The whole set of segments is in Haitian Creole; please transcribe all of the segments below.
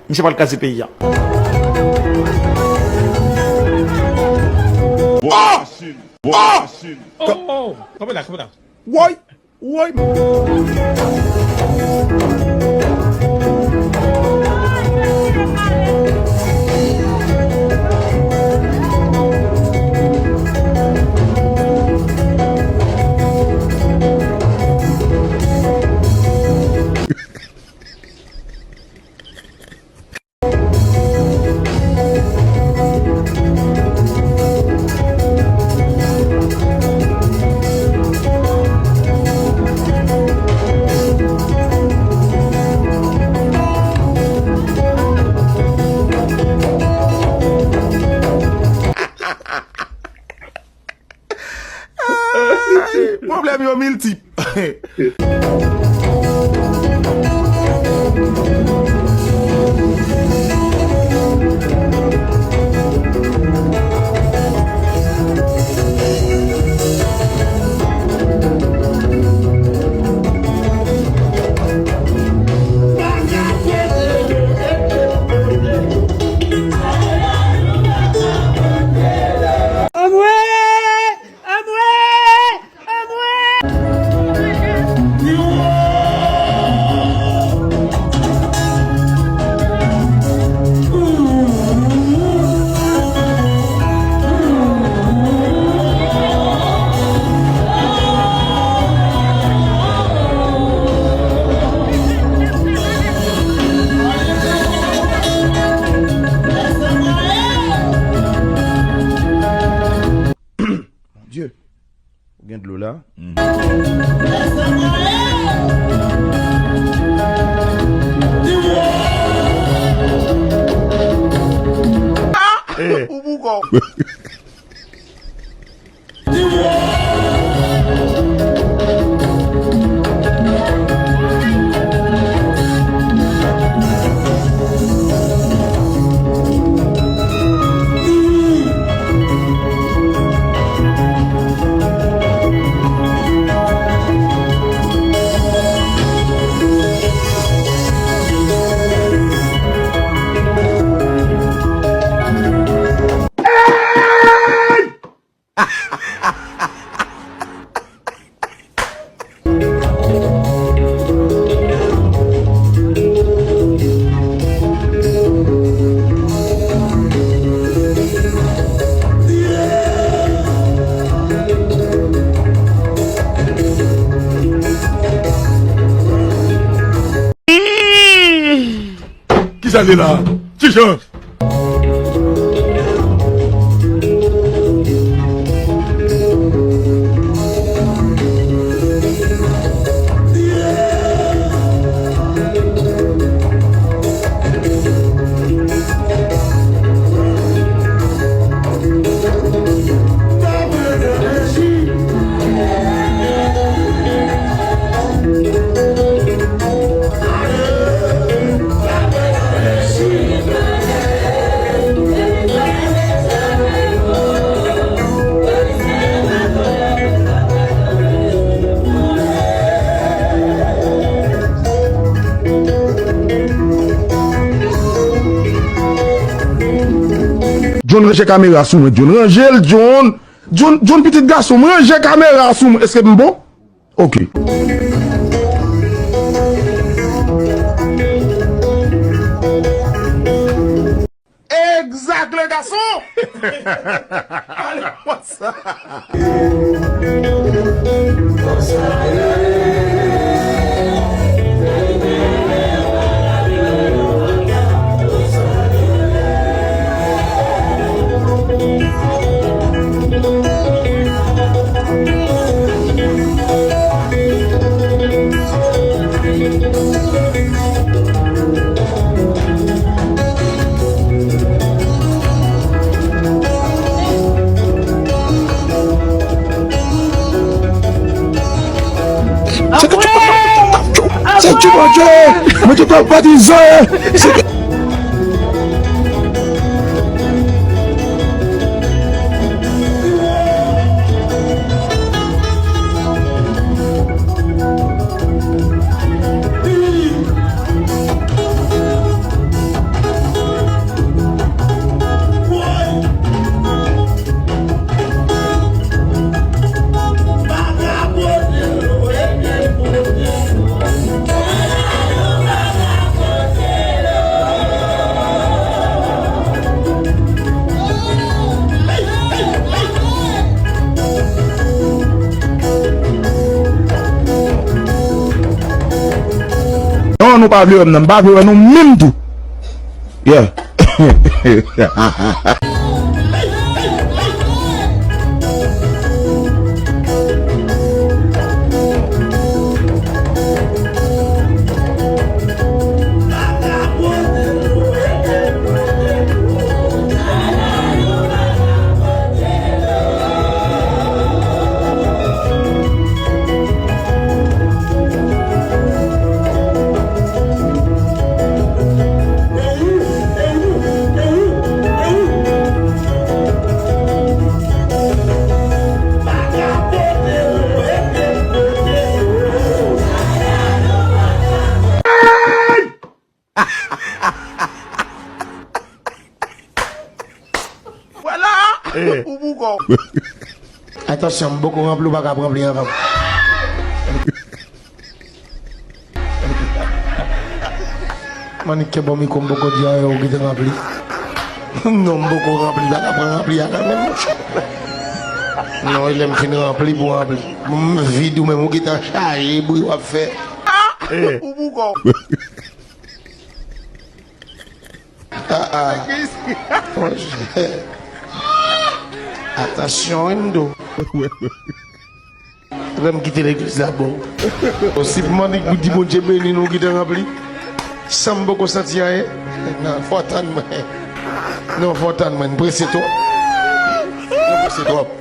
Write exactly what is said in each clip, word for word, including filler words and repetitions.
Misye pral kraze peyi a. Bò masin. Bò masin. Oh, oh, oh. Kanpe la, kanpe la. Woy! Woy! Ay, pwoblèm yo miltip. Anmwe! Anmwe! Anmwe! Mon Dieu. Ou gen dlo la? Ou boukò. Kisa l ye la? Kijan? John, ranje kamera sou mwen, John. Ranje l, John. John, John, pitit gason m, ranje kamera sou mwen. Èske m bon? Ok. Exact, le garçon! Ale, what's up? Se tout, se tout, Bondye. Mwen tout patizan. Ou pa vle wè m nan, m pa vle wè nou menm tou. Yeah. Vwala! Ou boukò. Atansyon, m poko ranpli, ou pa ka ranpli anvan m. Manik, kenbe yon mikwo, m poko di anyen, ou gentan ranpli. Non, m poko ranpli, pa ka pran ranpli a kanmenm, monchè. Non, e lè m fin ranpli pou ranpli. M vid ou menm, ou gentan chaje bri w ap fè. Ou boukò. Ah, ah. Monchè. Atansyon, wi, m di w. Lè m kite legliz la, bon. Bon, si pou mande pou di Bondye beni nou ki te ranpli, san m poko santi anyen. Non, fò tann mwen. Non, fò tann mwen. M prese twòp. M prese twòp.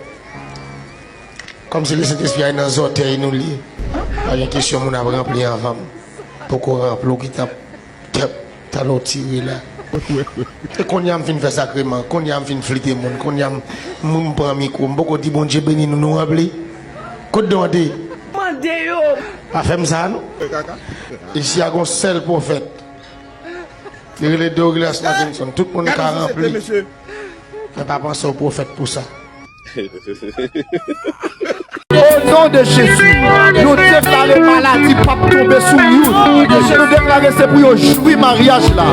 Kòmsi Lesentespri a nan zòtèy nou li ye. Pa gen kesyon moun ap ranpli anvan m. Poko ranpli, ou gentan Tèp, talè w tire la. E kounye a m fin fè sakreman, kounye a m fin flite moun, kounye a m, m, m pran mikwo, m poko di Bondye beni nou, nou ranpli. Kot don an te ye? Mande yo. Pa fè m sa non. Isi a gon sèl pwofèt. Li rele Douglas Mackenson. Tout moun ka ranpli. Men pa panse w pwofèt pou sa. O non de Jezi, nou deklare maladi p ap tonbe sou youn. Nou deklare se pou yo jwi maryaj la.